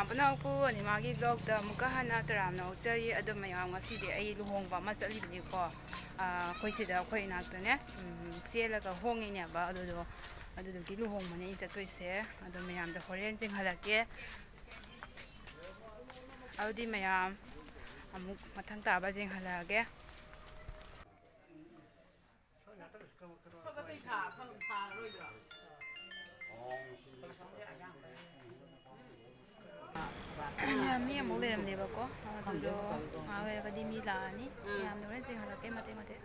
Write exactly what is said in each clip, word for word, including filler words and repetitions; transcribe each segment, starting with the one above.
ꯄꯅꯥꯎꯀꯨ ꯑꯅꯤꯃꯥꯒꯤ ꯕ꯭ꯂꯣꯛꯇ ꯑꯃꯨꯛꯀ ꯍꯟꯅ ꯇꯔꯥꯝꯅ ꯑꯣꯛꯆꯔꯤ꯫ ꯑꯗꯣ ꯃꯌꯥꯝ, ꯉꯁꯤꯗꯤ ꯑꯩ ꯂꯨꯍꯣꯡꯕ ꯑꯃ ꯆꯠꯂꯤꯕꯅꯤꯀꯣ꯫ ꯑꯥ, ꯑꯩꯈꯣꯏ ꯁꯤꯗ, ꯑꯩꯈꯣꯏ ꯏꯅꯥꯛꯇꯅꯦ, ꯎꯝ, ꯆꯦꯜꯂꯒ ꯍꯣꯡꯉꯤꯅꯦꯕ꯫ ꯑꯗꯨꯗꯣ, ꯑꯗꯨꯗꯨꯒꯤ ꯂꯨꯍꯣꯡꯕꯅꯦ ꯑꯩ ꯆꯠꯇꯣꯏꯁꯦ꯫ ꯑꯗꯣ ꯃꯌꯥꯝꯗ ꯍꯣꯔꯦꯟ ꯆꯦꯡꯍꯜꯂꯛꯀꯦ꯫ ꯑꯗꯨꯗꯤ ꯃꯌꯥꯝ, ꯑꯃꯨꯛ ꯃꯊꯪ ꯇꯥꯕ ꯆꯦꯡꯍꯜꯂꯛꯑꯒꯦ꯫ ꯃꯌꯥꯝ ꯃꯤ ꯑꯃꯨꯛ ꯂꯩꯔꯝꯗꯦꯕꯀꯣ, ꯑꯗꯨꯗꯣ ꯉꯥꯏꯍꯥꯛ ꯂꯩꯔꯒꯗꯤ ꯃꯤ ꯂꯥꯛꯑꯅꯤ꯫ ꯃꯌꯥꯝꯗꯣ ꯍꯣꯔꯦꯟ ꯆꯦꯡꯍꯜꯂꯛꯀꯦ ꯃꯇꯦꯛ ꯃꯇꯦꯛ꯫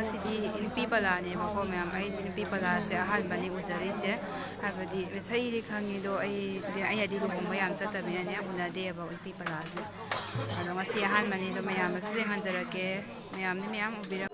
ꯁꯤꯗꯤ ꯅꯨꯄꯤ ꯄꯂꯥꯅꯦꯕꯀꯣ ꯃꯌꯥꯝ꯫ ꯑꯩꯗꯤ ꯅꯨꯄꯤ ꯄꯂꯥꯁꯦ ꯑꯍꯥꯟꯕꯅꯤ ꯎꯖꯔꯤꯁꯦ꯫ ꯍꯥꯏꯕꯗꯤ ꯃꯁꯛꯗꯤ ꯈꯪꯉꯤ, ꯑꯗꯣ ꯑꯩꯗꯤ, ꯑꯩꯅꯗꯤ ꯂꯨꯍꯣꯡꯕ ꯌꯥꯝ ꯆꯠꯇꯕꯅꯤꯅꯅꯦ, ꯎꯅꯗꯦꯕ ꯅꯨꯄꯤ ꯄꯂꯥꯁꯦ꯫ ꯑꯗꯣ ꯉꯁꯤ ꯑꯍꯥꯟꯕꯅꯤ꯫ ꯑꯗꯣ ꯃꯌꯥꯝꯗꯁꯨ ꯌꯦꯡꯍꯟꯖꯔꯛꯀꯦ꯫ ꯃꯌꯥꯝꯗꯤ ꯃꯌꯥꯝ ꯎꯕꯤꯔꯝ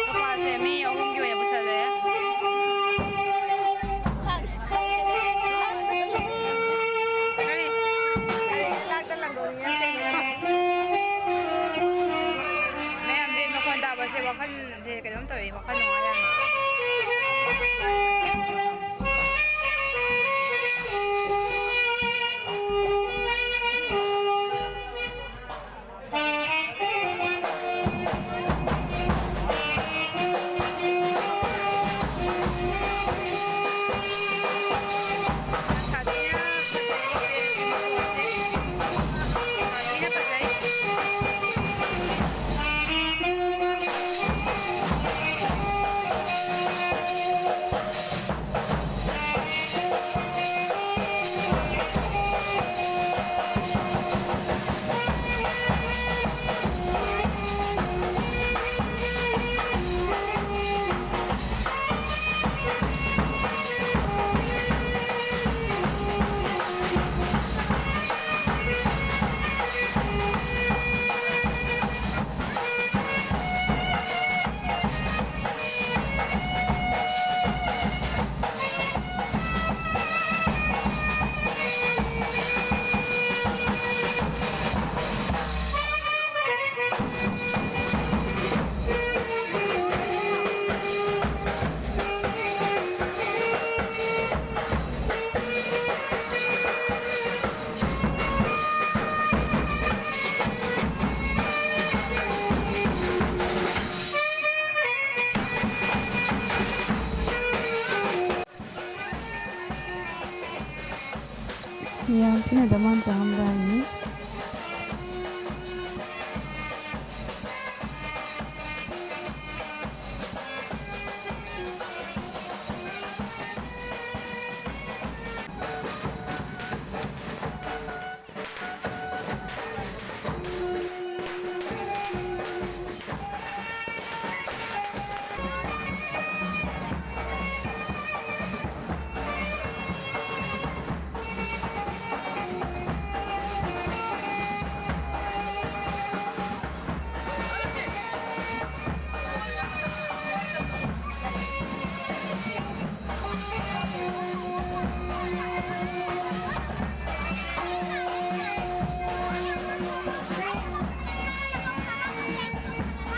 ꯁꯣꯐꯥꯁꯦ ꯃꯤ ꯑꯍꯨꯝꯒꯤ ꯑꯣꯏꯅ ꯄꯨꯁꯜꯂꯦ꯫ ꯀꯔꯤ? ꯃꯌꯥꯝꯁꯦ ꯃꯈꯣꯟ ꯇꯥꯕꯁꯦ ꯋꯥꯈꯜꯁꯦ ꯀꯩꯅꯣꯝ ꯇꯧꯋꯦ, ꯋꯥꯈꯜ ꯅꯨꯡꯉꯥꯏ ꯌꯥꯝꯅ꯫ ꯃꯌꯥꯝꯁꯤꯅ ꯗꯃꯥꯟ ꯆꯥꯔꯝꯗꯥꯏꯅꯤ꯫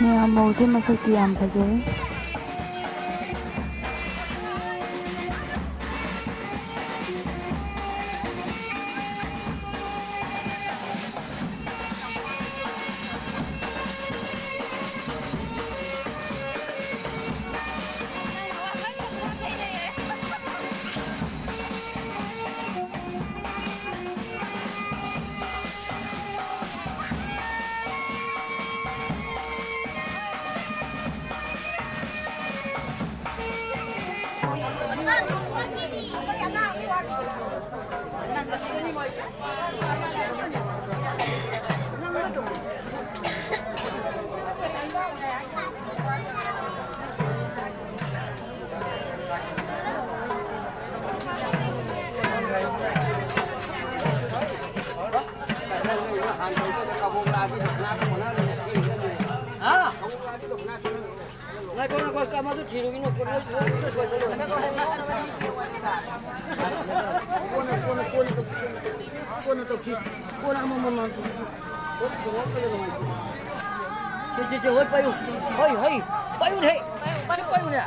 ꯃꯌꯥꯝ ꯃꯧꯁꯦ ꯃꯁꯛꯇꯤ ꯌꯥꯝ ꯐꯖꯩ꯫ ꯉꯥꯏꯈꯣ, ꯉꯥꯏꯈꯣ, ꯀꯃꯗꯨ ꯊꯤꯔꯨꯒꯤꯅꯨ, ꯀꯣꯟꯅ, ꯀꯣꯟꯅ, ꯀꯣꯟꯅ, ꯀꯣꯟꯅ, ꯀꯣꯟꯅ ꯇꯧꯁꯤ꯫ ꯀꯣꯟꯅ ꯇꯧꯁꯤ꯫ ꯀꯣꯟꯅ ꯑꯃꯃꯝ ꯇꯧꯁꯤ꯫ ꯁꯤ, ꯁꯤ, ꯁꯤ, ꯍꯣꯏ, ꯄꯥꯏꯌꯨ꯫ ꯍꯣꯏ, ꯍꯣꯏ꯫ ꯄꯥꯏꯌꯨꯅꯦ꯫ ꯁꯤ ꯄꯥꯏꯌꯨꯅꯦ꯫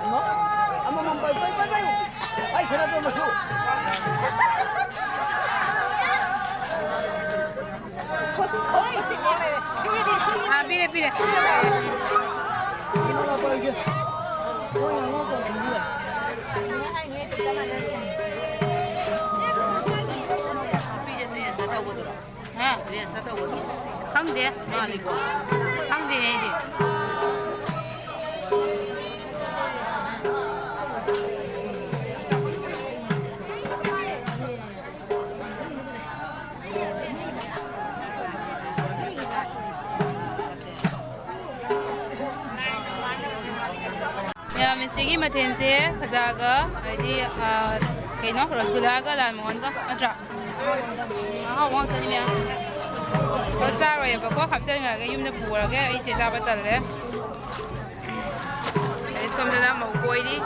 ꯑꯃꯃꯝ ꯄꯥꯏꯌꯨ, ꯄꯥꯏꯌꯨ, ꯄꯥꯏꯌꯨ, ꯄꯥꯏꯌꯨ꯫ ꯑꯩ ꯁꯅꯥꯇꯣꯟ ꯃꯆꯨ꯫ ꯑꯥ, ꯄꯤꯔꯦ, ꯄꯤꯔꯦ꯫ ꯍꯥ? ꯈꯪꯗꯦ꯫ ꯈꯪꯗꯦꯅꯦ ꯑꯩꯗꯤ꯫ ꯃꯌꯥꯝ ꯁꯤꯒꯤ ꯃꯊꯦꯜꯁꯦ ꯈꯖꯥꯒ, ꯑꯗꯩꯗꯤ, ꯑꯥ, ꯀꯩꯅꯣ, ꯔꯁꯒꯨꯜꯂꯥꯒ ꯂꯥꯜ ꯃꯣꯍꯟꯒ, ꯅꯠꯇ꯭ꯔꯥ? ꯑꯍꯥꯎꯕ ꯉꯥꯛꯇꯅꯤ ꯃꯌꯥꯝ꯫ ꯑꯗꯣ ꯆꯥꯔꯣꯏꯕꯀꯣ, ꯍꯥꯞꯆꯤꯟꯈ꯭ꯔꯒꯦ, ꯌꯨꯝꯗ ꯄꯨꯈ꯭ꯔꯒꯦ, ꯑꯩꯁꯦ ꯆꯥꯕ ꯇꯜꯂꯦ꯫ ꯑꯗꯩ ꯁꯣꯝꯗꯅ ꯃꯧ ꯀꯣꯏꯔꯤ꯫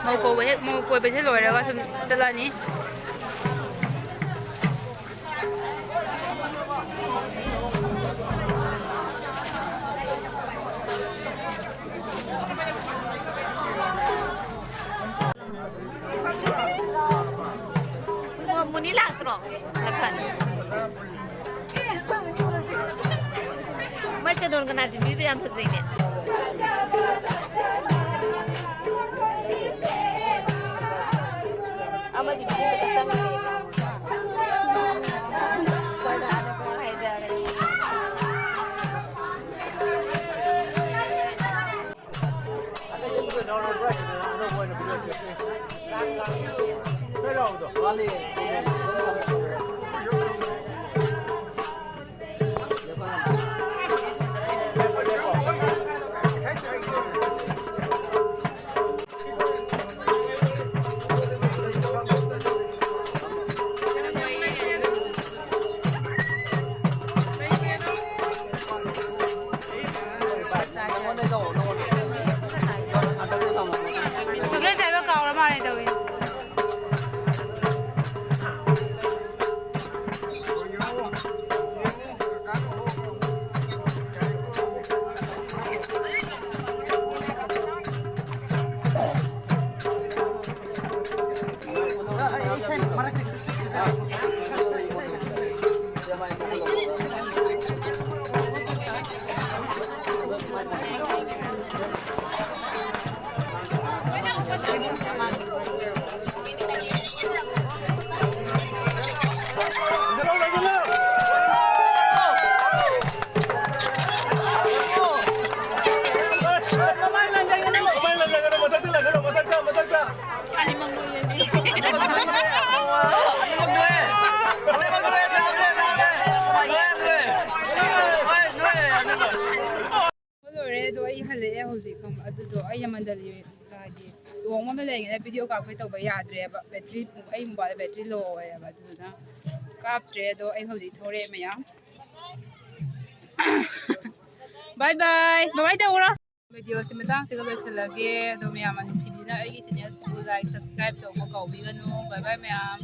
ꯃꯧ ꯀꯣꯏꯕ ꯍꯦꯛ, ꯃꯧ ꯀꯣꯏꯕꯁꯦ ꯂꯣꯏꯔꯒ ꯁꯨꯝ ꯆꯠꯂꯅꯤ꯫ ꯅꯣꯟ ꯀꯅꯥ ꯊꯤꯟꯕꯤꯕ ꯌꯥꯝ ꯐꯖꯩꯅꯦ꯫ ꯑꯃꯗꯤ ꯃꯅꯨꯡꯗ ꯆꯪꯈ꯭ꯔꯦ꯫ ꯍꯥꯏꯗꯔꯦ꯫ ꯆꯣꯀ꯭ꯂꯦꯠ ꯆꯥꯏꯕ ꯀꯥꯎꯔ ꯃꯥꯜꯂꯦ ꯇꯧꯔꯤꯁꯦ꯫ ꯂꯣꯏꯔꯦ, ꯑꯗꯣ ꯑꯩ ꯍꯜꯂꯛꯑꯦ ꯍꯧꯖꯤꯛ, ꯈꯪꯕ꯭ꯔꯥ? ꯑꯗꯨꯗꯣ ꯑꯩꯅ ꯃꯟꯗꯂꯤ ꯀꯥꯒꯤ ꯂꯨꯍꯣꯡꯕ ꯑꯃ ꯂꯩꯔꯤꯉꯩꯗ ꯚꯤꯗꯤꯑꯣ ꯀꯥꯞꯀꯦ ꯇꯧꯕ ꯌꯥꯗ꯭ꯔꯦꯕ, ꯕꯦꯇ꯭ꯔꯤ, ꯑꯩ ꯃꯣꯕꯥꯏꯜ ꯕꯦꯇ꯭ꯔꯤ ꯂꯣ ꯑꯣꯏꯔꯦꯕ, ꯑꯗꯨꯗꯨꯅ ꯀꯥꯞꯇ꯭ꯔꯦ꯫ ꯑꯗꯣ ꯑꯩ ꯍꯧꯖꯤꯛ ꯊꯣꯔꯛꯑꯦ ꯃꯌꯥꯝ꯫ ꯕꯥꯏ ꯕꯥꯏ, ꯕꯥꯏ ꯕꯥꯏ ꯇꯧꯔꯣ꯫ ꯚꯤꯗꯤꯑꯣꯁꯤ ꯃꯇꯥꯡꯁꯤꯒ ꯂꯣꯏꯁꯤꯜꯂꯒꯦ꯫ ꯑꯗꯣ ꯃꯌꯥꯝ ꯅꯨꯡꯁꯤꯕꯤꯅ ꯑꯩꯒꯤ ꯆꯦꯅꯦꯜꯁꯤꯕꯨ ꯂꯥꯏꯛ, ꯁꯕꯁꯀ꯭ꯔꯥꯏꯕ ꯇꯧꯕ ꯀꯥꯎꯕꯤꯒꯅꯨ꯫ ꯕꯥꯏ ꯕꯥꯏ ꯃꯌꯥꯝ꯫